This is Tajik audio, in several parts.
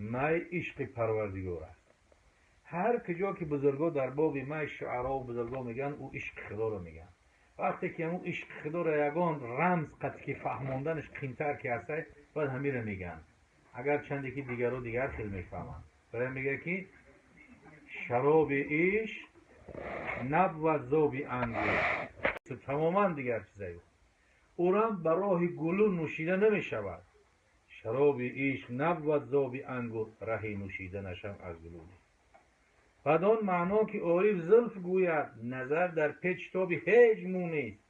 Май ишқи Парвардигор аст. Ҳар куҷо ки бузургҳо дар боби май, шуаро ва бузургҳо мегӯянд, ӯ ишқи Худоро мегӯянд. Вақте ки ҳамун ишқи Худоро ягон рамз қатъ ки фаҳмонданаш қимтар ки ҳастай, баъд ҳамира мегӯянд. Агар чанде ки дигарро дигар хел мефаҳманд. Барои мегӯяд ки шароби ишқ набвад зоби ангур, тамоман дигар чизае. Ӯрам ба роҳи гулу нӯшида намешавад. Шароби ишқ набвад зоби ангур, раҳи нӯшиданашам аз гулу нест. Бад он маъно ки ориф зулф гӯяд, назар дар печ тоби ҳеҷ мӯ нест.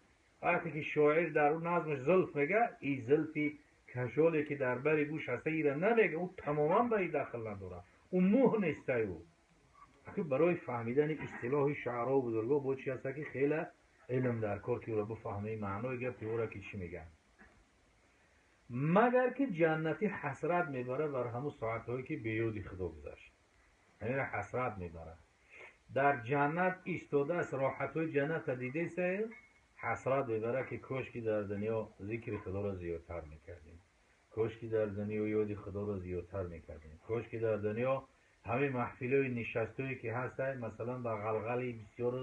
Вақте ки шоир дар ӯ назмаш зулф мегӯяд, и зулфи кашоле ки дар бари гӯш ҳаста, ира намегӯяд, ӯ тамоман ба и дахл надорад. Ӯ мӯҳ нестай ӯ. Аки барои фаҳмидани истилоҳи шуаро ва бузургҳо бо чи ҳаста ки хеле илм дар кор ки ӯро бифаҳмӣ маънои гапи ӯро ки чӣ мегӯянд. Магар ки ҷаннатӣ ҳасрат мебарад бар ҳамун соатҳое ки беёди Худо гузашт. Ҳаминро ҳасрат мебарад. Дар ҷаннат истодааст, роҳатҳои ҷаннатро дидесае, ҳасрат мебарад ки кош ки дар дунё зикри Худоро зиёдтар мекардем, кош ки дар дунё ёди Худоро зиёдтар мекардем, кош ки дар дунё ҳамин маҳфилҳои нишастҳое ки ҳастанд, масалан ба ғалғали бисёр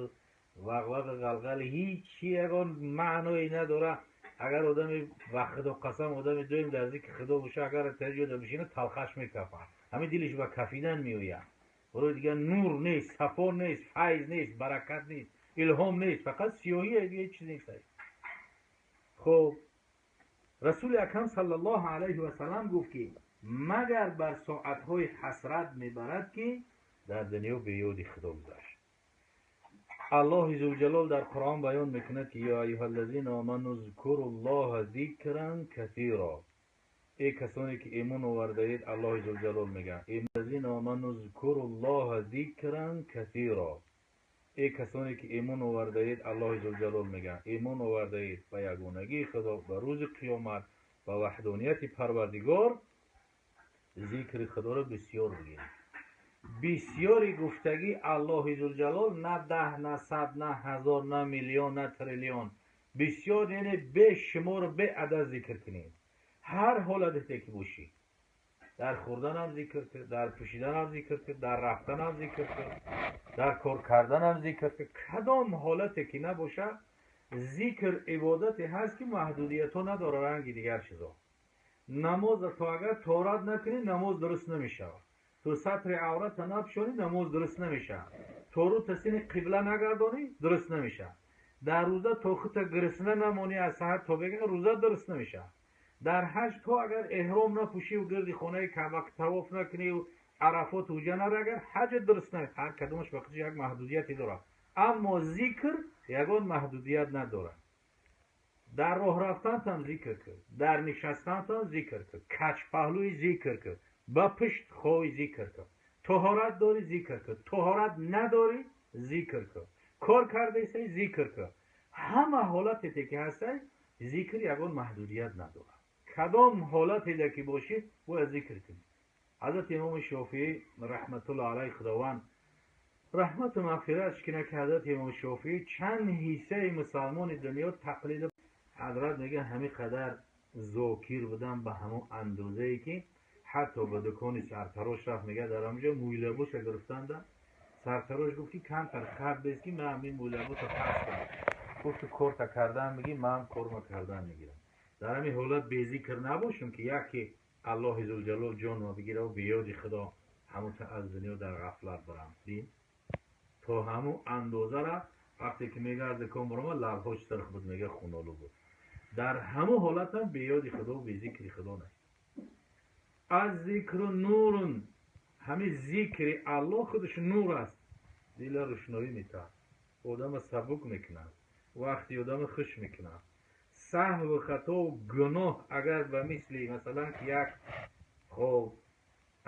вағвағи ғалғали ҳеҷ ягон маъное надорад. Агар одами ба Худо қасам одами доим дар зикри Худо боша, агар таҷода бишинад, талхаш мекафад, ҳамин дилиш ба кафидан меояд. Барои дигар нур нест, сафо нест, файз нест, баракат нест, илҳом нест, фақат сиёҳие, дигар ҳеҷ чиз нест. Хуб, Расули Акрам саллаллоҳу алайҳи васаллам гуфт ки магар бар соатҳои ҳасрат мебарад ки дар дунё беёди Худо гузашт. Аллоҳи Зулҷалол дар Қуръон баён мекунад ки ё айюҳаллазина оману зкуруллоҳа зикран касира. Эй касоне ки имон овардаед, Аллоҳи Зулҷалол мегӯяд, лазина оману зкуруллоҳа зикран касира. Эй касоне ки имон овардаед, Аллоҳи Зулҷалол мегӯяд, имон овардаед ба ягонагии Худо, ба рӯзи қиёмат, ба ваҳдонияти Парвардигор, зикри Худоро бисёр бигиред. Бисёри гуфтагӣ Аллоҳи Зулҷалол на 10, на 100, на 1000, на миллион, на триллион. Бисёр яъне бешумору беадад зикр кунед. Ҳар ҳолате ки бошӣ, дар хӯрданам зикр кун, дар пӯшиданам зикр кун, дар рафтанам зикр кун, дар кор карданам зикр кун. Кадом ҳолате ки набошад, зикр ибодате ҳаст ки маҳдудиятҳо надорад ранги дигар чизо. Намоза то агар тоҳорат накунӣ, намоз дуруст намешавад. То сатри аврата напӯшонӣ, намоз дуруст намешавад. То рӯта сини қибла нагардонӣ, дуруст намешавад. Дар рӯза то хута гирисна намонӣ аз саҳар то бега, рӯза дуруст намешавад. Дар ҳаҷ то агар эҳром напӯшиву гирди хонаи Каъба тавоф накуниву Арафот ҳуҷа нари, агар ҳаҷ дуруст намешавад. Ҳар кадомаш ба худаш як маҳдудияте дорад. Аммо зикр ягон маҳдудият надорад. Дар роҳ рафтантам зикр кун, дар нишастантам зикр кун, каҷпаҳлӯи зикр кун, ба пушт хоҳӣ зикр кун, тоҳорат дорӣ зикр кун, тоҳорат надорӣ зикр кун, кор кардаистай зикр кун. Ҳама ҳолате ки ҳастай, зикр ягон маҳдудият надорад. Кадом ҳолате ки бошӣ, бояд зикр кунӣ. Ҳазрати Имоми Шофиӣ раҳматуллоҳ алайҳ, Худованд раҳмату мағфиратш кунад, ки ҳазрати Имоми Шофиӣ чанд ҳиссаи мусалмони дунё тақлид, ҳазрат мегӯяд, ҳамин қадар зокир будам ба ҳамон андозае ки ҳатто ба дукони сартарош рафт, мегӯяд, дар ҳамонҷо мӯйлабоша гирифтанда, сартарош гуфт ки камтар хат бес ки ман ҳамин мӯйлабоша пас кунам. Гуфт ту корта кардан мегӣ, ман корма кардан мегирам. Дар ҳамин ҳолат безикр набошам ки яке Аллоҳи Зулҷалол ҷонма бигира ва беёди Худо ҳамун аз дунё дар ғафлат барам. Дин то ҳамун андозара вақте ки мега аз дукон баромад, лабҳош сирх буд, мега хунолу буд. Дар ҳамун ҳолатам беёди Худо, безикри Худо нест. Аз зикру нурун, ҳамин зикри Аллоҳ худаш нур аст, дила рӯшноӣ метаҳад, одама сабук мекунад, вақти одама хуш мекунад. Саҳву хатову гуноҳ агар ба мисли масалан ки як хоб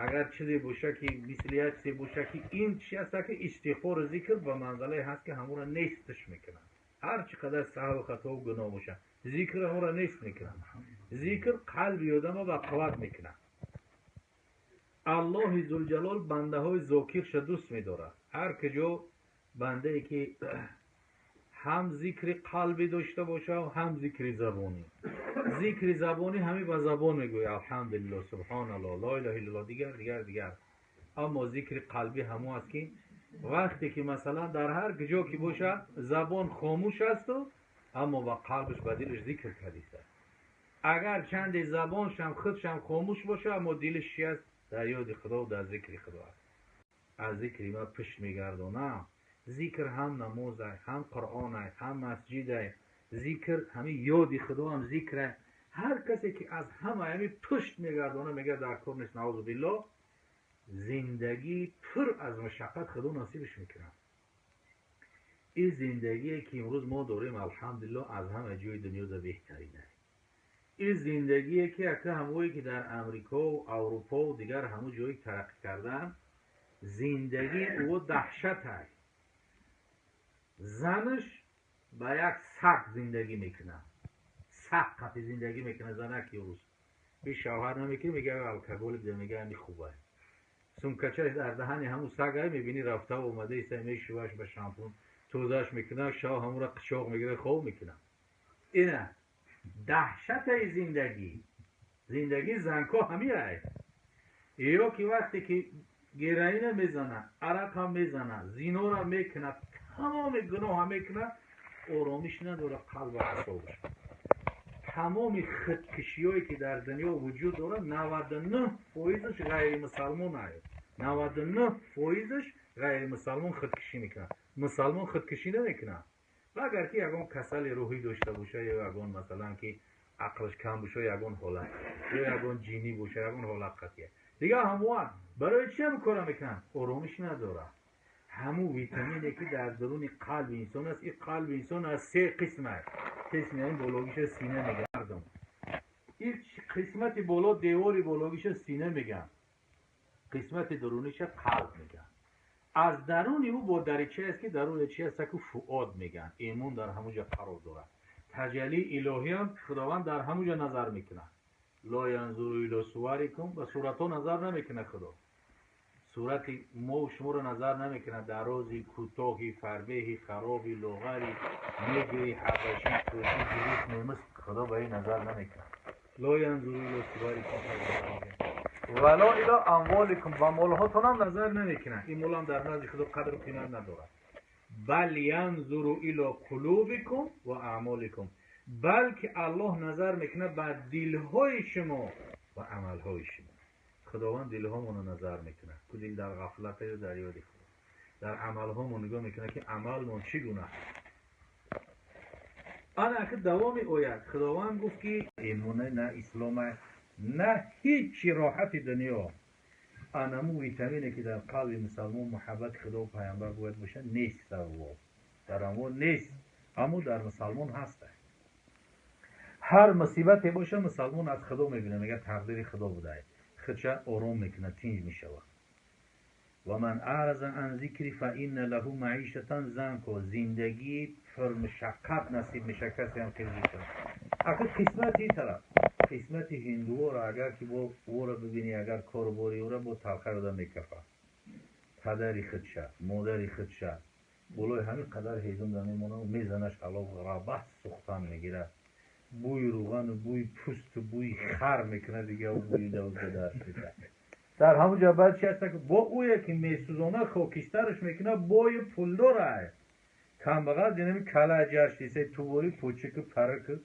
агар чизе боша ки мисли як чизе боша ки ин чи аст ки истиғфору зикр ба манзалае ҳаст ки ҳамонро нестш мекунад. Ҳар чӣ қадар саҳву хатову гуноҳ боша, зикр ҳамонро нест мекунад. Зикр қалби одама ба қувват мекунад. Аллоҳи Зулҷалол бандаҳои зокирша дӯст медорад. Ҳар куҷо бандае ки Ҳам зикри қалбӣ дошта боша, ҳам зикри забонӣ. Зикри забонӣ ҳамин ба забон мегӯяд алҳамдулиллоҳ, субҳоналлоҳ, ла илаҳа иллаллоҳ, дигар дигар дигар. Аммо зикри қалбӣ ҳамон аст ки вақте ки масалан дар ҳар куҷо ки бошад забон хомӯш асту аммо ба қалбаш, ба дилаш зикр кардиста. Агар чанде забоншам худшам хомӯш боша, аммо дилаш чи аст? Дар ёди Худо ва дар зикри Худо аст. Аз зикри ма пушт мегардонам. Зикр ҳам намоз ай, ҳам Қуръон ай, ҳам масҷид ай. Зикр ҳамин ёди Худо ҳам зикр ай. Ҳар касе ки аз ҳама ҳамин пушт мегардона, мегӯяд дар кор нест, наъузу биллоҳ, зиндагӣ пур аз машаққат Худо насибаш мекунад. Ин зиндагие ки имрӯз мо дорем, алҳамдулиллоҳ, аз ҳама ҷои дунё да беҳтарин аст. Ин зиндагие ки ака ҳамое ки дар Амрико ва Аврупо ва дигар ҳамон ҷое тараққӣ кардаанд, зиндагии ӯ даҳшат аст. Занаш ба як саг зиндагӣ мекунад, саг қапи зиндагӣ мекунад занаки рӯз. Ҳеҷ шавҳар намекунад, мегӯяд алкоголик, мегӯяд ҳамин хуб аст. Сумкачааш дар даҳани ҳамун саг ай, мебинӣ рафта омада иста, мешӯяш ба шампун, тозааш мекунад, шав ҳамонро қичоқ мегирад, хоб мекунад. Ина даҳшатаи зиндагӣ. Зиндагии занко ҳамин ай. Ё ки вақте ки героина мезанад, арақа мезанад, зинора мекунад, тамоми гуноҳа мекунад, оромиш надорад қалб ва асобаш. Тамоми худкушиҳое ки дар дунё вуҷуд дорад, 99%-аш ғайримусалмон ай. 99%-аш ғайримусалмон худкушӣ мекунад. Мусалмон худкушӣ намекунад. Ва агар ки ягон касали рӯҳӣ дошта боша, ё ягон масалан ки ақлаш кам боша, ягон ҳолат, ё ягон ҷинӣ боша, ягон ҳолат қатъия. Дигар ҳамоа барои чи ҳам кора мекунанд? Оромиш надорад. Ҳамун витамине ки дар даруни қалби инсон аст, ин қалби инсон аз се қисм аст. Қисми ҳамин бологиша сина мегардам. Ин қисмати боло, девори бологиша сина мегӯянд, қисмати дуруниша қалб мегӯянд. Аз даруни ӯ бо дарича аст ки даруни чи аст, ку фуод мегӯянд. Имон дар ҳамон ҷо қарор дорад. Таҷаллии илоҳиам Худованд дар ҳамон ҷо назар мекунад. Ло янзуру ило суварикум, ба суратҳо назар намекунад Худо. Сурати мо шуморо назар намекунад. Дарози, кӯтоҳи, фарбеҳи, хароби, лоғари, негри, ҳабашӣ, тоҷик, гириф, немис, Худо ба ин назар намекунад. Ло янзуру ило суварикум ва ло ило амволикум, ба молҳотонам назар намекунад. Ин молам дар назди Худо қадру қимат надорад. Бал янзуру ило қулубикум ва аъмоликум, балки Аллоҳ назар мекунад ба дилҳои шумо ва амалҳои шумо. Худованд дилҳомонро назар мекунад, ку дил дар ғафлат ё дар ёди Худо. Дар амалҳомон нигоҳ мекунад ки амалмон чӣ гуна. Ана аки давоми оят Худованд гуфт ки имоне на ислома, на ҳеҷ роҳати дунё. Анаму витамине ки дар қалби мусалмон муҳаббати Худо ва пайғамбар бояд бошад, нест дар ӯ. Дар амво нест, аммо дар мусалмон ҳаст. Ҳар мусибате боша мусалмон аз Худо мебинад, мегӯяд тақдири Худо будааст. Худша ором мекунад, тинҷ мешавад. Ва ман аъраза ан зикри фа инна лаҳу маишатан занко, зиндагии пурмушаққат насиб мешавад касе ҳам хеле зикр. Ака қисмати ин тараф, қисмати ҳиндуоро агар ки бо ӯро бибинӣ, агар кору бори ӯро бо талха дода мекафад. Падари худша, модари худша болои ҳамин қадар ҳезум да мемонад, мезанаш алов рабаст сӯхтан мегирад. Бӯи рӯғану бӯи пӯсту бӯи хар мекунад, дигар ӯ бӯи давзадааш мекунад. Дар ҳамон ҷо баъд чи аст, бо ӯе ки месӯзонад, хокистараш мекунад, бои пулдор ай. Камбағал динами калаи ҷашн тубори пӯчику параку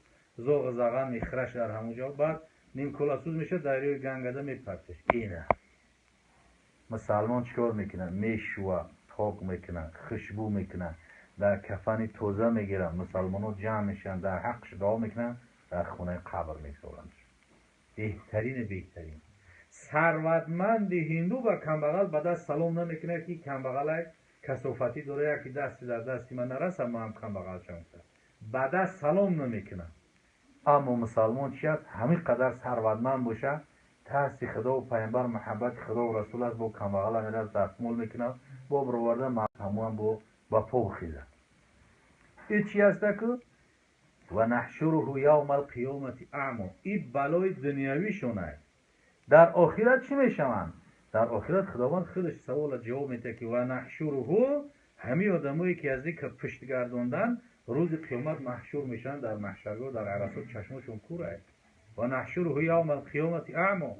зоғу заған мехӯраш дар ҳамон ҷо, баъд нимколасӯз мешавад, дарёи Гангада мепартеш. Ина мусалмон чӣ кор мекунад? Мешӯва, пок мекунад, хушбӯ мекунад, дар кафани тоза мегиранд, мусалмонҳо ҷамъ мешаванд, дар ҳаққаш дуо мекунанд, дар хонаи қабр мегузоранд. Беҳтарини беҳтарин. Сарватманди ҳинду ба камбағал ба даст салом намекунад ки камбағалай касофатӣ дорад, яке дасти дар дасти ман нарасад, ман ҳам камбағал шавам. Ба даст салом намекунад. Аммо мусалмон чи аст? Ҳамин қадар сарватманд бошад, тарси Худо ва пайғамбар, муҳаббати Худо ва расул аст, бо камбағала меравад, дастмол мекунад, бо бароварда ҳамоам бо ба по хезад. Ин чи аст ку? Ва наҳшуруҳу явмал қиёмати аъмо. Ин балои дунявишон аст. Дар охират чӣ мешаванд? Дар охират Худованд худаш савола ҷавоб медиҳад ки ва наҳшуруҳу, ҳамин одамое ки аз зикр пушт гардондан, рӯзи қиёмат маҳшур мешаванд дар маҳшаргоҳ, дар арасот чашмошон кур аст. Ва наҳшуруҳу явма алқиёмати аъмо.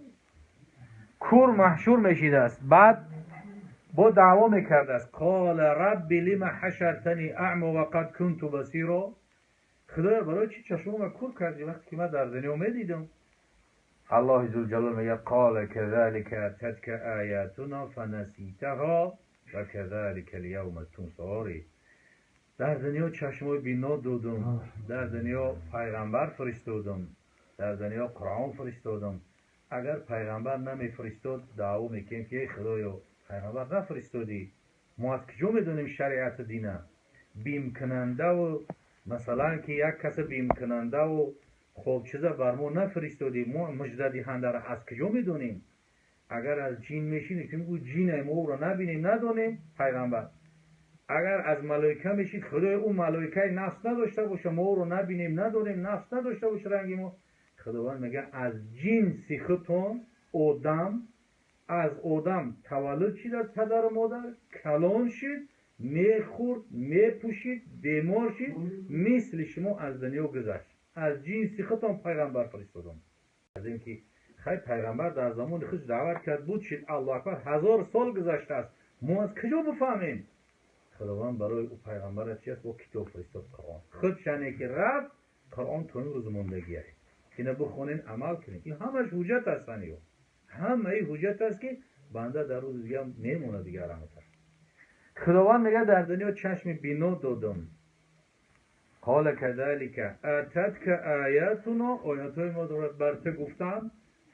Кур маҳшур мешидааст. Баъд бо даъво мекардааст: қола рабби лима ҳашартани аъмо ва қад кунту басиро. Худоё, барои чӣ чашмома кур кардӣ вақте ки ман дар дунё медидам? Аллоҳи зулҷалол мегӯяд: қола казалика ататка оятуна фанаситаҳо ва казалика аlyавма тунса. Дар дунё чашмои бино додум, дар дунё пайғамбар фиристодум, дар дунё Қуръон фиристодум. Агар пайғамбар намефиристод, даъво мекунем ки эй Худоё, пайғамбар нафиристодӣ, мо аз куҷо медонем шариату дина? Бимкунандаву масалан ки як каса бимкунандаву хоб чиза бар мо нафиристодӣ, мо муждадиҳандаро аз куҷо медонем? Агар аз ҷин мешинем, ки ӯ ҷине, мо ӯро набинем, надонем пайғамбар. Агар аз малоика мешид, Худоё, ӯ малоикаи нафс надошта боша, мо ӯро набинем, надонем, нафс надошта боша ранги мо. Худованд мегӯяд: аз ҷинси худтон одам, аз одам таваллуд шид аз падару модар, калон шид, мехӯрд, мепӯшид, бемор шид, мисли шумо аз дунё гузашт. Аз ҷинси худтон пайғамбар фиристодам. Аз ин ки хай пайғамбар дар замони худ даъват кард, буд шид, Аллоҳ акбар, 1000 сол гузаштааст, мо аз куҷо бифаҳмем? Худованд барои ӯ пайғамбара чи аст? Бо китоб фиристод, Қуръон. Худшане ки рафт, Қуръон то имрӯз мондагӣ аст. Ина бихонен, амал кунед. Ин ҳамаш ҳуҷҷат ҳастанд. Ё ҳамаи ҳуҷҷат аст ки банда дар рӯзи дигар мемонад дигар раҳматаш. Худованд мегӯяд: дар дунё чашми бино додум. Қола казалика ататка оятуно, оятҳои мо дорад бар ту гуфтан,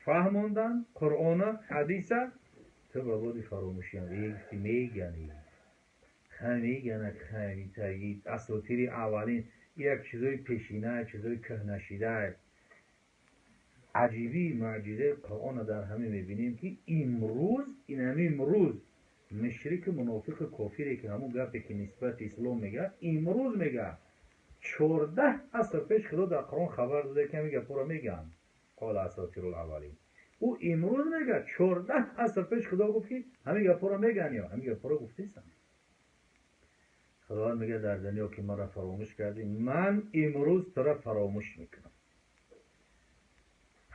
фаҳмондан Қуръона, ҳадиса, ту ба боди фаромӯшиям. Гуфти мегани, меганак, асотири аввалин, як чизои пешина, чизои кӯҳнашида. Аҷибии муъҷизаи Қуръонро дар ҳама мебинем ки имрӯз, ин ҳами имрӯз мушрику мунофиқу кофире ки ҳамун гапе ки нисбати ислом мегӯяд, имрӯз мегӯяд. 14 аср пеш Худо дар Қуръон хабар дода ки ҳамин гапҳоро мегӯянд. Қола асотирул аввалин. Ӯ имрӯз мегӯяд, 14 аср пеш Худо гуфт ки ҳамин гапҳоро мегӯянд, ё ҳамин гапҳоро гуфтесанд. Худованд мегӯяд: дар дунё ки маро фаромӯш кардӣ, ман имрӯз туро фаромӯш мекунам.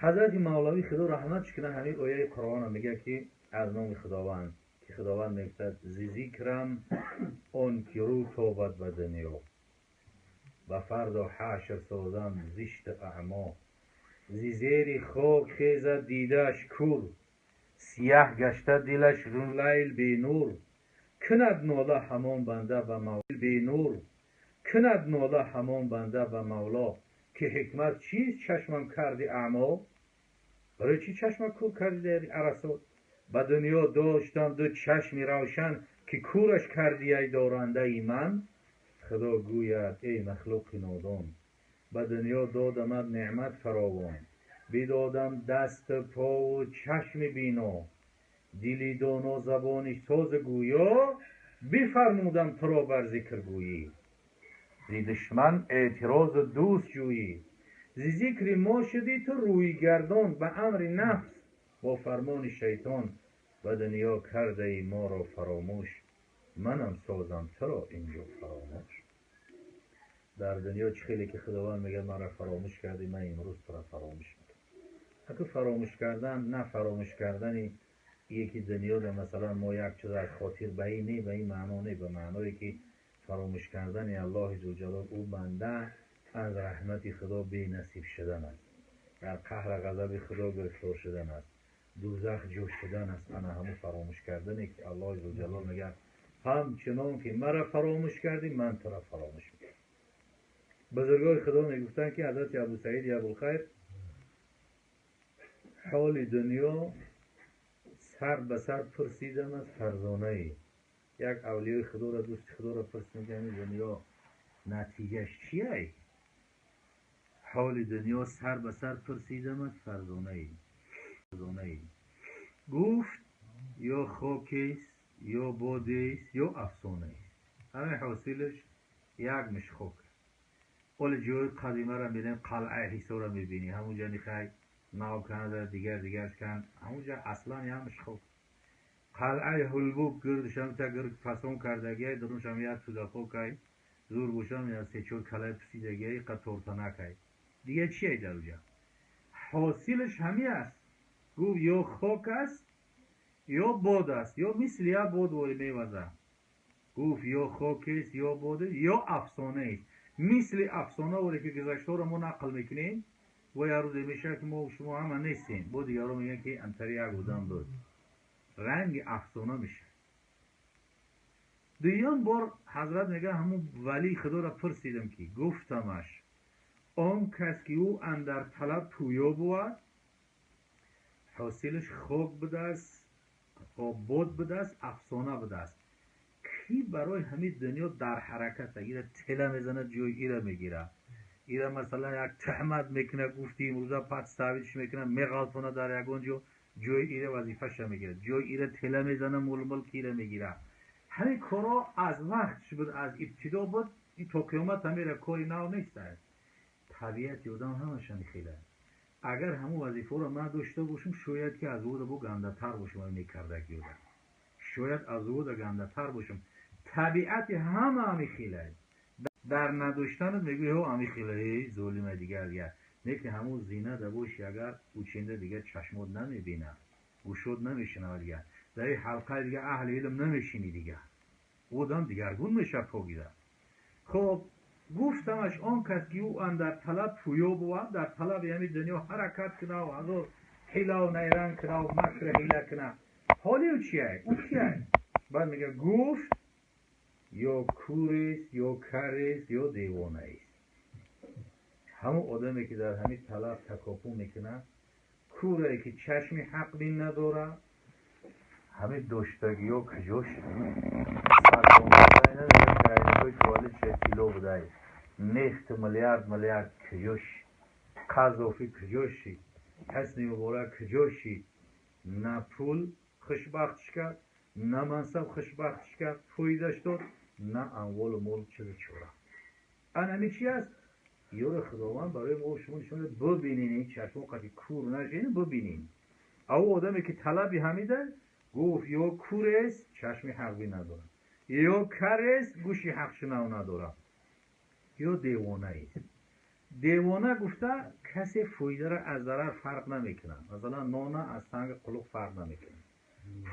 Ҳазрати Мавлавӣ, Худо раҳматш кунад, ҳамин ояи Қуръонро мегӯяд ки аз номи Худованд, ки Худованд мегӯяд: зи зикрам он ки рӯ тобад ба дунё, ба фардо ҳашр созам зишт аъмо, зи зери хок хезад дидааш кур, сияҳ гашта дилаш лайл бенур, кунад нола ҳамон банда ба мавло бенур, кунад нола ҳамон банда ба мавло, ки ҳикмат чист чашмам карди аъмо? Барои чӣ чашма кур кардӣ дар арасот? Ба дунё доштам ду чашми равшан, ки кураш кардӣ ай дорандаи ман. Худо гӯяд: эй махлуқи нодон, ба дунё додамат неъмат фаровон, бидодам дасту пову чашми бино, дили доно, забони созу гӯё, бифармудам туро бар зикр гӯйӣ, зи душман эътирозу дӯст ҷӯйӣ, зи зикри мо шудӣ ту рӯйгардон, ба амри нафс бо фармони шайтон, ба дунё кардаи моро фаромӯш, манам созам туро инҷо фаромӯш. Дар дунё чӣ хеле ки Худованд мегӯяд маро фаромӯш кардӣ, ман имрӯз туро фаромӯш мекунам. Аку фаромӯш кардан, на фаромӯш кардани яки дунёда, масалан мо як чиз аз хотир ба ин не, ба ин маъно не, ба маъное ки фаромӯш кардани Аллоҳи зулҷалол ӯ банда аз раҳмати Худо бенасиб шудан аст, дар қаҳра ғазаби Худо гирифтор шудан аст, дӯзах ҷӯш шудан аст. Ана ҳамун фаромӯш кардане ки Аллоҳи зулҷалол мегӯяд: ҳамчунон ки маро фаромӯш кардӣ, ман туро фаромӯш мекунам. Бузургои Худо мегуфтанд ки ҳазрати Абусаиди Абулхайр ҳоли дунё сар ба сар пурсидам аз фарзонае. Як авлиёи Худоро, дӯсти Худоро пурсидам ки ҳамин дунё натиҷаш чиай? Ҳоли дунё сар ба сар пурсидам аз фарзонае. Гуфт: ё хокест, ё бодест, ё афсонаест. Ҳамин ҳосилаш як миш хок аст. Ҳоли ҷои қадимаро мебинем, қалъаи Ҳисорро мебинӣ, ҳамунҷа нихай нав канда, дигар дигарш канд, ҳамунҷа аслан як миш хок. Қалъаи Ҳулбук гирдшам та гирд фасон кардагиай, дуруншам як туда хокай. Зур бошам я се-чор калаи пусидагиай қа тортанакай. Дига чие дар уҷа? Ҳосилаш ҳами аст. Гуфт ё хок аст, ё бод аст, ё мисли як бод вори мевазад. Гуфт ё хок аст, ё бод аст, ё афсона аст. Мисли афсона воре ки гузаштаро мо нақл мекунем, ва як рӯзе мешавад ки мо шумо ҳама нестем. Бо дигарон мегӯянд ки антари як одам буд. Ранги афсона мешавад. Дуюм бор ҳазрат мегӯяд ҳамун валии худоро пурсидам ки гуфтамаш он кас ки ӯ андар талаб пӯё бувад, ҳосилаш хок будааст, бод будааст, афсона будааст. Ки барои ҳамин дунё дар ҳаракат ира тела мезанад, ҷои ира мегирад. Ира масалан як таҳмат мекунад, гуфти имрӯза подставить ш мекунад, меғалтонад дар ягон ҷо, ҷои ира вазифаша мегирад. Ҷои ира тела мезанад, молмулк ира мегирад. Ҳамин корҳо аз вақтш буд, аз ибтидо буд, ин то қиёмат ҳамера кори нав нест. Табиати одам ҳамаша мехелад. Агар ҳамун вазифаро ман дошта бошам, шояд ки аз ӯда бо гандатар бошам мекардаги одам. Шояд аз ӯда гандатар бошам. Табиати ҳама ҳамихелад. Дар надоштанат мегӯӣ ҳо ҳамихела, эй золима дигар дигар. Не ки ҳамун зина да боши, агар учинда дигар чашмот намебинад, гӯшот намешунавад дигар. Дар ин ҳалқаи дигар аҳли илм намешинӣ дигар. Одам дигаргун мешавад погида. Хоб гуфтамаш он кас ки ӯ андар талаб пӯё бувад, дар талаби ҳамин дунё ҳаракат кунад ва ҳазор ҳилаву найранг кунад ва макр ҳила кунад. Ҳоли ӯ чия? Ӯ кия? Баъд мегӯяд гуфт ё курест, ё карест, ё девонаест. Ҳамон одаме ки дар ҳамин талаб такопӯ мекунад, курае ки чашми ҳақ бин надорад, ҳамин доштагиҳо куҷо шуд? Тилло будай, нефт миллиард миллиард куҷо шуд? Қазофӣ куҷо шуд? Ҳасни Муборак куҷо шуд? На пул хушбахтш кард, на мансаб хушбахтш кард, фоидаш дод, на амволу мол чизу чора. Ан ҳамин чи аст? Ёро Худованд барои мо шумо нишон дод, бибинед, ин чашмо қати кур нашинед, бибинед. Ав одаме ки талаби ҳамида, гуфт ё кур аст, чашми ҳақбин надорад, ё кар аст, гӯши ҳақшунав надорад, ё девона аст. Девона гуфта касе фоидаро аз зарар фарқ намекунад. Масалан нона аз санги қулуқ фарқ намекунад,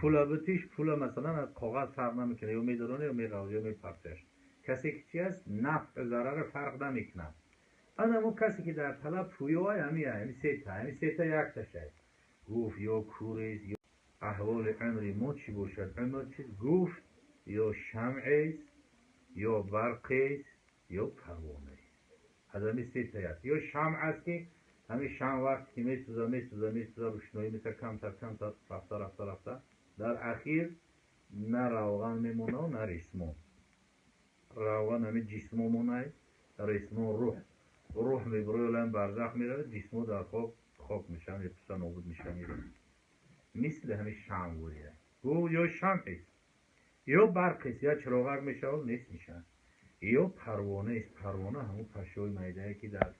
пула битиш пула масалан аз коғаз фарқ намекунад, ё медорона, ё меғавз, ё мепартояш. Касе ки чи аст, нафъ зарарро фарқ намекунад. Анамо касе ки дар талаб пӯё ҳами сета, ҳами сета якташай. Гуфт ё кур аст, ё аҳволи умри мо чӣ бошад? Умр чиз? Гуфт ё шамъ аст, ё барқ аст, ё парвона аст. Аз ҳамин сета аст. Ё шамъ аст ки ҳамин шамъ вақте ки месӯза, месӯза, месӯза, рӯшноӣ мета камтар, камтар, рафта, рафта, рафта, дар ахир на равған мемонад, на рисмон. Равған ҳамин ҷисмо монад, рисмон рӯҳ. Рӯҳ мебарояд, барзах меравад, ҷисмо дар хок хок мешавад, мепӯсад, нобуд мешавад, меравад. Мисли ҳамин шамъ бурия. Гуфт ё шамъ аст, ё барқ аст, ё чироғак мешавад, нест мешавад, ё парвона аст. Парвона ҳамун пашшои майдае ки дар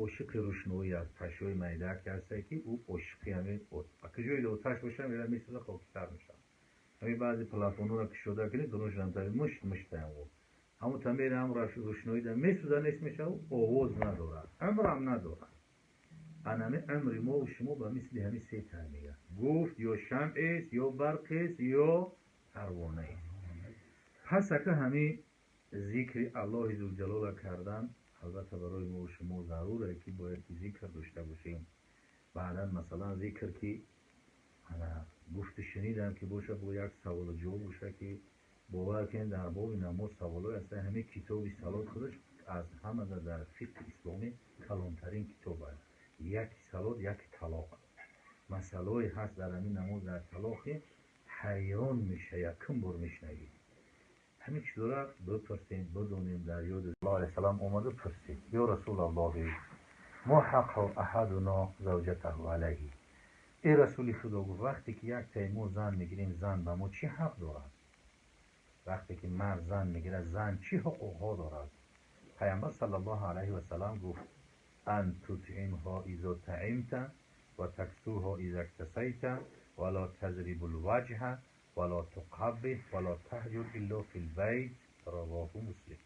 ошиқи рӯшноӣ аст, пашшои майдае ки ҳастае ки ӯ ошиқи ҳамин куҷое оташ бошад, меравад месӯзад, хокистар мешавад. Ҳамин баъзе плафонҳоро кушода кунед, дурунашон тари мушт муштаям ӯ. Ҳамун та меравад, ҳамун рӯшноӣ да месӯзад, нест мешавад, овоз надорад, умрам надорад. Анами умри мо шумо ба мисли ҳамин се та мегӯяд. Гуфт ё шамъ аст, ё барқ аст, ё парвона аст. Пас ака ҳамин зикри Аллоҳи зулҷалола кардан албатта барои мо шумо зарур аст ки бояд ки зикр дошта бошем. Баъдан масалан зикр ки гуфту шунидам ки бошад, бо як саволу ҷавоб бошад ки бовар кунед дар боби намоз саволҳое ҳастанд. Ҳамин китоби салот худаш аз ҳама дар фиқҳи исломӣ калонтарин китоб аст. Яки салот, яки талоқ. Масъалаҳое ҳаст дар ҳамин намоз дар талоқе ҳайрон мешавӣ, якум бор мешунавӣ. Ҳамин чизҳоро бипурсем, бидонем. Дар ёди Аллоҳ алайҳи салом омада пурсид: ё Расулаллоҳи, мо ҳаққу аҳадуно завҷатаҳу алайҳи. Эй Расули Худо, гуфт вақте ки як таи мо зан мегирем, зан ба мо чӣ ҳақ дорад? Вақте ки мард зан мегирад, зан чӣ ҳуқуқҳо дорад? Пайғамбар саллаллоҳу алайҳи васаллам гуфт: ан тутъимҳо изо таимта ва таксуҳо иза ктасайта ва ла тазрибу лваҷҳа ва ла туқаббиҳ ва ла таҳҷур илло фил байт. Равоҳу Муслим.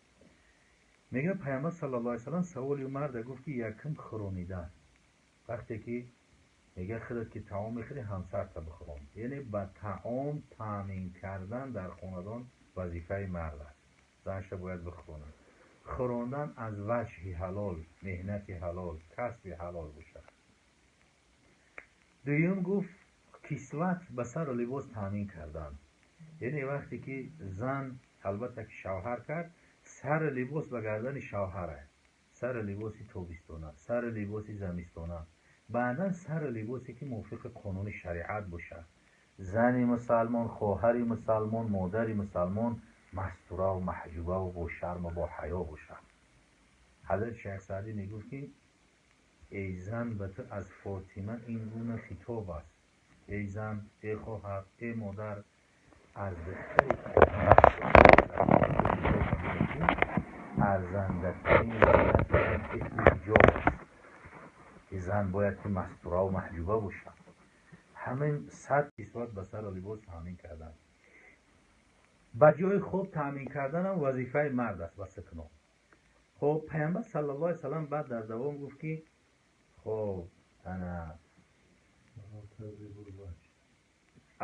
Мегӯяд Паёмбар саллаллоҳу алайҳи васаллам саволи марда гуфт ки якум хӯронидан. Вақте ки мегӯяд худат ки таом мехӯрӣ, ҳамсарта бихӯрон. Яъне ба таом таъмин кардан дар хонадон вазифаи мард аст. Занша бояд бихӯронад. Хӯрондан аз ваҷҳи ҳалол, меҳнати ҳалол, касби ҳалол бошад. Дуюм гуфт кисват ба сару либос таъмин кардан. Яъне вақте ки зан албатта ки шавҳар кард, сару либос ба гардани шавҳар аст. Сару либоси тобистона, сару либоси замистона, баъдан сару либосе ки мувофиқи қонуни шариат бошад. Зани мусалмон, хоҳари мусалмон, модари мусалмон мастура ва маҳҷуба ва бо шарму бо ҳаё бошад. Ҳазрати Шайх Саъдӣ мегуфт ки эй зан, ба ту аз Фотима ин гуна хитоб аст. Эй зан, эй хоҳар, эй модар, аз духтари арзандатарин ҳиҷоб аст ки зан бояд ки мастура ва маҳҷуба бошад. Ҳамин сад кисват ба сару либос таъмин кардан. Ба ҷои хоб таъмин карданам вазифаи мард аст ба сукно. Хоб Паёмбар саллаллоҳу алайҳи васаллам баъд дар давом гуфт ки хоб ана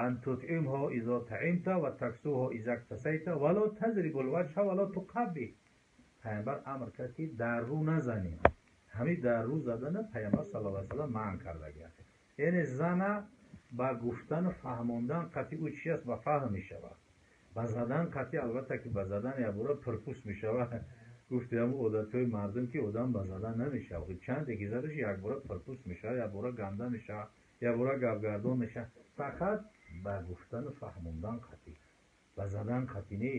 ан тутъимҳо изо таимта ва таксуҳо иза ктасайта ва ло тазрибу лваҷҳа ва ло туқаббиҳ. Паёмбар амр кард ки дар рӯ назанем. Ҳамин дар рӯ задана Паёмбар саллаллоҳу алайҳи васаллам манъ кардагиаст. Яъне зана ба гуфтану фаҳмондан қатъи ӯ чи аст, ба фаҳм мешавад. Ба задан қатъи албатта ки ба задан якбора пурпӯст мешавад. Гуфти ҳамун одатҳои мардум ки одам ба задан намешавад. Чанде ки задаш якбора пурпӯст мешавад, якбора ганда мешавад, якбора гапгардон мешавад. Фақат ба гуфтану фаҳмондан қатъи, ба задан қатъи не.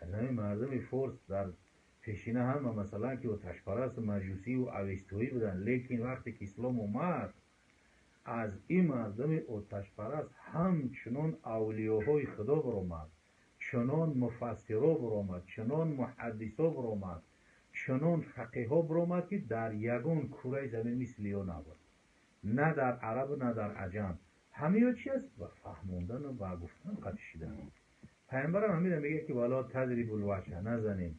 Аз ҳамин мардуми форс дар пешина ҳама масалан ки оташпарасту маҷусию авестоӣ буданд, лекин вақте ки ислом омад, аз ин мардуми оташпараст ҳамчунон авлиёҳои худо баромад, чунон муфассиро баромад, чунон муҳаддисо баромад, чунон фақиҳо баромад ки дар ягон кураи замин мисли ё набуд, на дар арабу на дар аҷам. Ҳамиё чи аст? Ба фаҳмондану ба гуфтан қатъи шидан. Паёмбарам ҳамина мегӯяд ки вало тазрибу лваҷҳа, назанем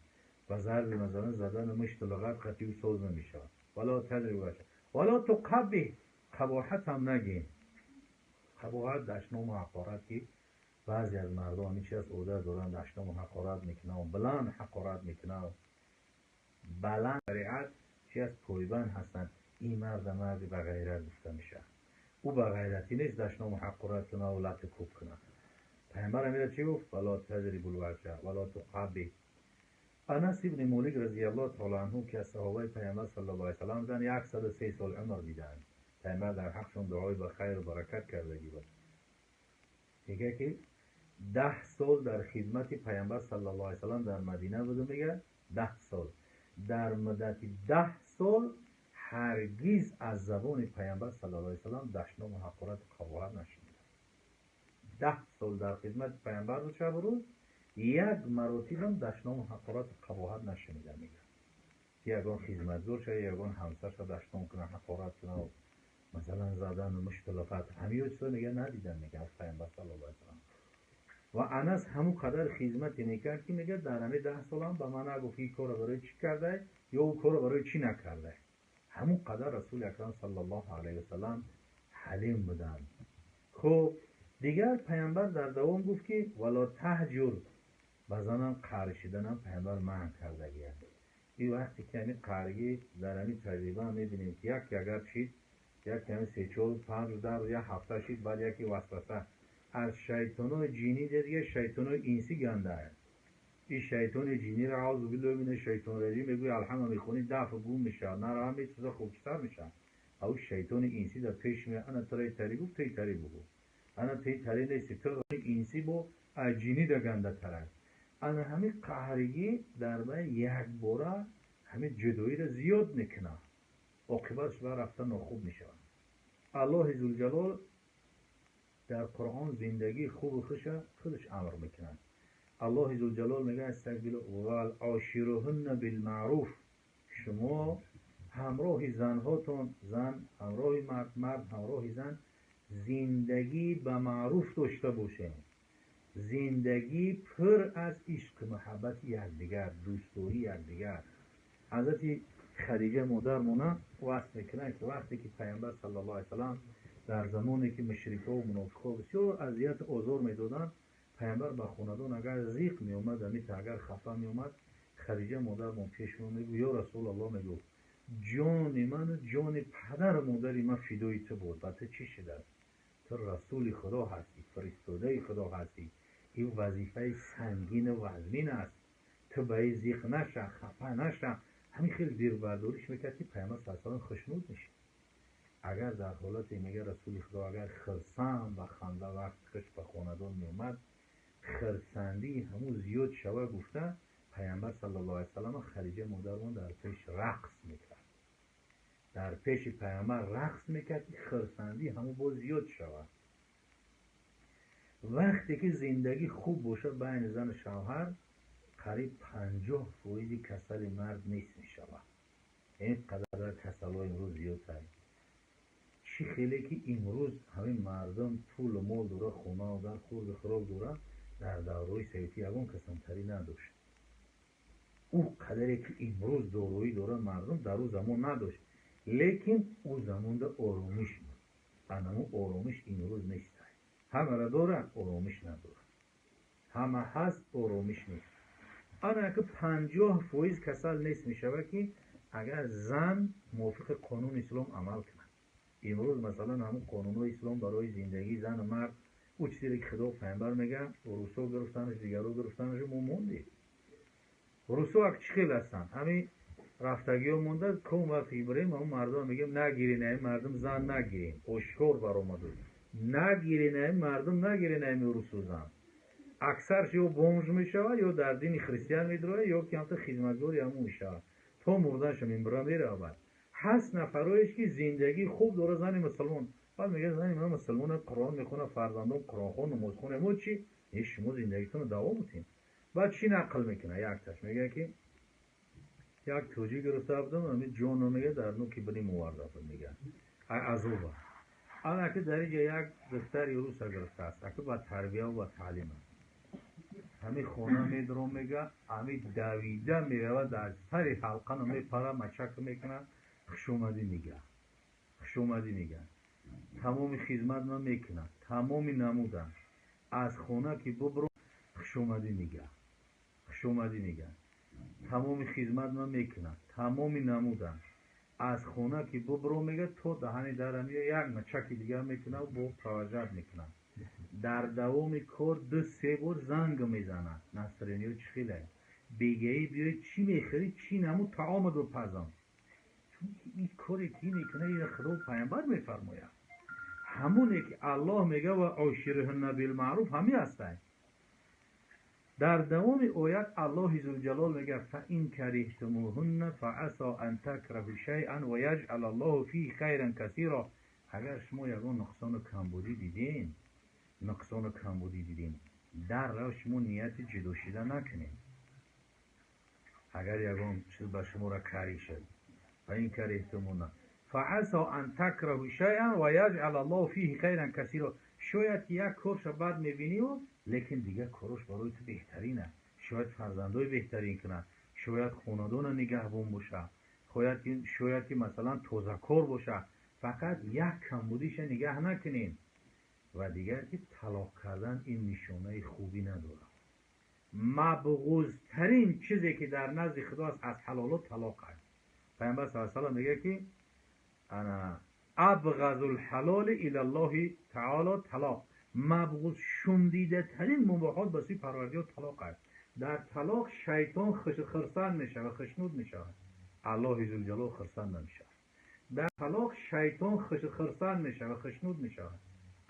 ба зарби масалан задану мушту луғат қатъи ӯ соз намешавад. Вало тазрибу лваҷҳа вало туқаббиҳ, қабоҳат ҳам нагем. Қабоҳат дашному ҳақорат ки баъзе аз мардум ҳамин чи аст, одат доранд дашному ҳақорат мекунанд, баланд ҳақорат мекунанд. Баланд шариат чи аст, пойбанд ҳастанд. Ин марда марди ба ғайрат гуфта мешавад. Ӯ ба ғайратӣ нест дашному ҳақорат кунад ва лату кӯб кунад. Паёмбар ҳамира чӣ гуфт? Вало тазрибу лваҷҳа вало туқаббиҳ. Анас ибни Молик разияллоҳу таоло анҳу ки аз саҳобаи Паёмбар саллаллоҳу алайҳи васаллам буданд, 103 сол умр диданд. Паёмбар дар ҳақшон дуои ба хайру баракат кардагӣ буд. Мегӯяд ки 10 сол дар хидмати Паёмбар саллаллоҳу алайҳи васаллам дар Мадина будам. Мегӯяд 10 сол. Дар муддати 10 сол ҳаргиз аз забони Паёмбар саллаллоҳу алайҳи васаллам дашному ҳақорату қабоҳат нашунидам. 10 сол дар хидмати Паёмбар буд шабу рӯз, як маротибам дашному ҳақорату қабоҳат нашунидам. Мегӯяд ки ягон хизматгор шава, ягон ҳамсарша дашном кунад, ҳақорат кунад, масалан задану мушту луғат, ҳамиё чизо мегӯяд надидам, мегӯяд аз Паёмбар саллаллоҳу алайҳи васаллам. Ва Анас ҳамун қадар хизмате мекард ки мегӯяд дар ҳамин 10 солам ба ман нагуфт ин корро барои чӣ кардай ё ӯ корро барои чӣ накардай. Ҳамун қадар Расули Акрам саллаллоҳу алайҳи васаллам ҳалим буданд. Хуб, дигар Паёмбар дар давом гуфт ки вало таҳҷур, ба занам қаҳр шиданам Паёмбар манъ кардагиаст. Ин вақте ки ҳамин қаҳргӣ дар ҳамин таҷриба мебинем ки яке агар шид, яке ҳамин 3, 4, 5, 10 як ҳафта шид, баъд яке васваса аз шайтонои ҷинӣ дигар шайтонои инсӣ ганда аст. Ин шайтони ҷиниро аузу биллоҳи мина шайтони раҷим мегӯяд, алҳамда мехонӣ, дафъ гум мешавад, нараҳам мечиза хокистар мешавад. Ав шайтони инсӣ дар пеш меояд, ана туро тари гуфт, ту тари бугӯ, ана ту тари нести, ту инсӣ бо аз ҷинӣ да гандатар аст. Ана ҳамин қаҳригӣ дар байн якбора ҳамин ҷудоиро зиёд мекунад, оқибатш ба рафта нохуб мешавад. Аллоҳи зулҷалол дар Қуръон зиндагии хубу хуша худаш амр мекунад. Аллоҳи зулҷалол мегӯяд астагфиру вал ошируҳунна билмаъруф, шумо ҳамроҳи занҳотон, зан ҳамроҳи мард, мард ҳамроҳи зан зиндагӣ ба маъруф дошта бошед. Зиндагӣ пур аз ишқу муҳаббати якдигар, дӯстдории якдигар. Ҳазрати Хадиҷа модармона васф мекунад, ки вақте ки Пайғамбар саллаллоҳу алайҳи васаллам дар замоне ки мушрикҳо ва мунофиқҳо бисёр азияту озор медоданд, Пайғамбар ба хонадон агар зиқ меомад, амита агар хафа меомад, Хадиҷа модармон пеш меомад, мегуфт: ё Расулаллоҳ, мегуфт, ҷони ману ҷони падару модари ман фидои ту буд. Ба ту чӣ шудааст? Ту расули Худо ҳастӣ, фиристодаи Худо ҳастӣ. Ин вазифаи сангину вазнин аст. Ту ба ин зиқ наша, хафа наша. Ҳамин хел дилбардориш мекард, ки Пайғамбар саллаллоҳу алайҳи васаллам хушнуд мешуд. Агар дар ҳолате, мега расули Худо, агар хирсанд ба ханда вақт хуш ба хонадон меомад, хирсандии ҳамун зиёд шава гуфта, Пайғамбар саллаллоҳу алайҳи васаллам Хадиҷа модармон дар пеш рақс мекард. Дар пеши Пайғамбар рақс мекард, ки хирсандии ҳамун боз зиёд шавад. Вақте ки зиндагӣ хуб бошад байни зану шавҳар, қариб 50% касали мард нест мешавад. Ин қадар касалҳо имрӯз зиёдтар. Чӣ хеле ки имрӯз ҳамин мардум пулу мол дора, хонаву дар хурду хӯрок дора, дар давраҳои советӣ ягон касамтарӣ надошт. Ӯ қадаре ки имрӯз дороӣ дора мардум, дар ӯ замон надошт. Лекин ӯ замонда оромиш буд. Анаму оромиш имрӯз нест. Ҳамаро дорад, оромиш надорад. Ҳама ҳаст, оромиш нест. Ана ки 50% касал нест мешавад, ки агар зан мувофиқи қонуни ислом амал кунад. Имрӯз масалан ҳамун қонунҳои ислом барои зиндагии зану мард, ӯ чизе ки Худо Пайғамбар мегӯяд, русо гирифтанаш, дигаро гирифтанаш мо мондем. Русо ак чӣ хел ҳастанд? Ҳамин рафтагиҳо монда, ком вақте ибрем, ҳамун мардум мегӯем нагирен, ҳамин мардум зан нагирен. Ошкор баромаду. Нагирен, ҳамин мардум нагирен, ҳамин русо зан. Аксарш ё бомж мешавад, ё дар дини христиан медрояд, ё ки ҳамта хизматгори ҳамун мешавад. То мурданша мембира меравад. Ҳаст нафароеш ки зиндагии хуб дора зани мусулмон. Баъд мегӯяд зани ман мусулмон, Қуръон мехонад, фарзандон Қуръонхон, намозхон. Мо чӣ? Е шумо зиндагитонро давом медиҳед. Баъд чӣ нақл мекунад? Якташ мегӯяд ки як тоҷик гирифта будам, ҳамин ҷонро мегӯяд дар нуки биним оварда буд, мегӯяд. Ай азоба. Ана ки дар инҷа як духтари руса гирифтааст, аки ба тарбия ва ба таълим аст. Ҳамин хона медром, мегӯяд, ҳамин давида меравад, дар сари ҳалқаро мепара, мачак мекунад, хушомадӣ мегӯяд. Хушомадӣ мегӯяд. Тамоми хизмат ман мекунам, тамоми намудам. Аз хона ки бубро, хушомадӣ мегӯяд. Хушомадӣ мегӯяд. Тамоми хизмат ман мекунам, тамоми намудам. Аз хона ки бубро, мегӯяд, то даҳани дарам як мачаки дигар мекунам, бо провожать мекунам. Дар давоми кор 2-3 бор занг мезанад. Настроение чӣ хеле? Бегаӣ биёй, чӣ мехӯрӣ, чӣ намуд таомат бипазам. Чунки ин коре ки мекунад, инро Худо Пайғамбар мефармояд. Ҳамоне ки Аллоҳ мегӯяд ва ошируҳунна билмаъруф, ҳамин ҳастанд. Дар давоми оят Аллоҳи зулҷалол мегӯяд фа ин кариҳтумуҳунна фа асо ан такраҳу шайъан ва яҷъал Аллоҳу фиҳи хайран касиро. Агар шумо ягон нуқсону камбудӣ дидем, нуқсону камбудӣ дидем, дар рав шумо нияти ҷудо шида накунед. Агар ягон чиз ба шуморо карӣ шуд, фа ин кариҳтумуҳунна фа асо ан такраҳу шайъан ва яҷъал Аллоҳу фиҳи хайран касиро. Шояд ки як корша бад мебинию, лекин дигар корош барои ту беҳтарин аст. Шояд фарзандои беҳтарин кунад, шояд хонадона нигаҳбон бошад, шояд ки масалан тозакор бошад. Фақат як камбудиша нигаҳ накунем. Ва дигар ки талоқ кардан ин нишонаи хубӣ надорад. Мабғузтарин чизе ки дар назди Худо аст аз ҳалолот талоқ аст. Пайғамбар саллаллоҳу алайҳи васаллам мегӯяд ки ана абғазул ҳалоли илаллоҳи таоло талоқ. Мабғуз шумдидатарин мубоҳот ба сӯи Парвардигор талоқ аст. Дар талоқ шайтон хирсанд мешавад, хушнуд мешавад. Аллоҳи зулҷалол хирсанд намешавад. Дар талоқ шайтон хирсанд мешавад, хушнуд мешавад.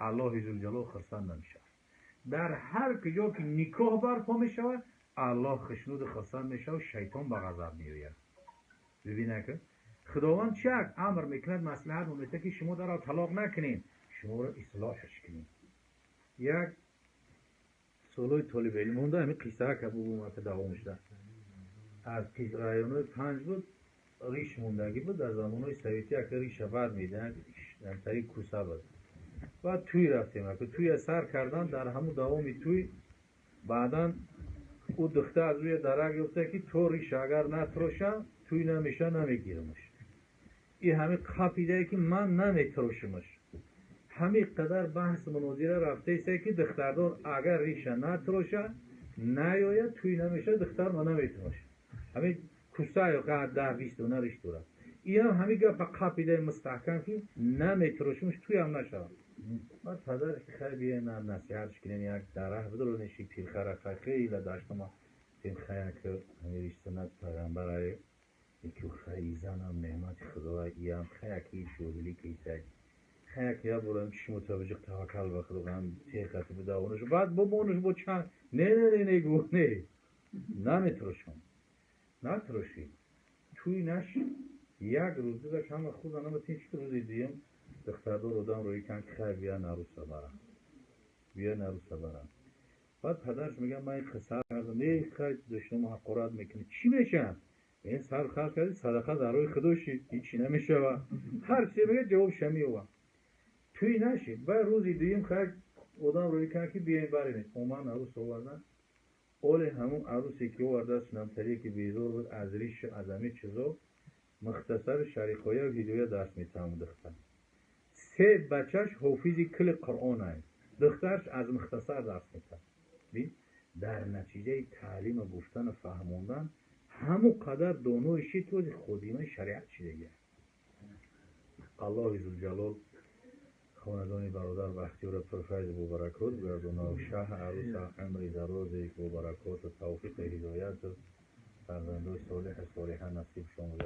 Аллоҳи зулҷалол хирсанд намешавад. Дар ҳар куҷо ки никоҳ барпо мешавад, Аллоҳ хушнуду хирсанд мешавад, шайтон ба ғазаб меояд. Бибинед ки Худованд чӣ амр мекунад, маслиҳат мемедиҳад ки шумо дарро талоқ накунед, шуморо ислоҳаш кунед. Як солҳои толибилм монда ҳамин қиссаҳа ка бубум ка давом шуда. Аз районҳои панҷ буд, риш мондагӣ буд, дар замонҳои советӣ ака риша бад медиҳанд, тари куса буд. Баъд тӯй рафтем, ака тӯя сар кардан, дар ҳамун давоми тӯй Баъдан ӯ духтар аз ӯя дарак ёфта, ки то риш агар натрошам, туй намеша, намегирамаш. И ҳами қапидае, ки ман наметрошимаш. Ҳами қадар баҳс мунозира рафтаисе, ки духтардор агар риша натроша, наёяд, туй намеша, духтар ма наметроша. Ҳами кусаю 10-20 дона риш дорад. Иам ҳами гапа қапидаи мустаҳкам, ки наметрошимаш, туям нашавад. Баъд падараш ки хай, бия, насиҳатш кунем, як дарах бидронеши пирхара, хай хеле даштама тем, хая ки ҳами риш суннат пайғамбарае, яки хай занам неъмати худоа, иам хая ки ҷоҳилӣ кисай, хая ки я бурам чишму таваҷҷуҳ, таваккал ба худо, ҳам теқати бидавонаш. Баъд бо монуш бо чанд не, не, не, не, гу не, наметрошам. Натрошид, туй нашид. Як рӯз гузашт, ҳама худа наматин чӣ. Рӯзи дуюм духтардор одам рӯи кан, ки хай, бия, наруса барам, бия, наруса барам. Баъд падараш мегӯяд: ман ин қисса кардам. Э, хай, душномо ҳақорат мекунӣ, чӣ мешавад? Ин сар харҷ кардӣ, садақа дар роҳи худо шид, ҳичи намешавад. Ҳар чизе мегӯяд, ҷавобша меёбам. Туй нашид. Баъд рӯзи дуюм хай одам рӯи кан, ки биёем, барем. Омад, арӯс овардан. Оле ҳамун арӯсе, ки овардааст, намтаре, ки безор буд аз риш, аз ҳамин чизо, Мухтасари Шарихоя Ҳидоя дарс метавон. Духтар се бачаш ҳофизи кили Қуръон ай, духтарш аз Мухтасар дарс метавад. Дар натиҷаи таълиму гуфтану фаҳмондан ҳамун қадар донои шид, този ходимаи шариат шидагия. Аллоҳи зулҷалол хонадони бародар Бахтиёра пурфайзу бобаракот гардона, шаҳ арӯса умри дарозе, бобаракоту тавфиқи ҳидояту фарзандои солиҳу солиҳа насибшон.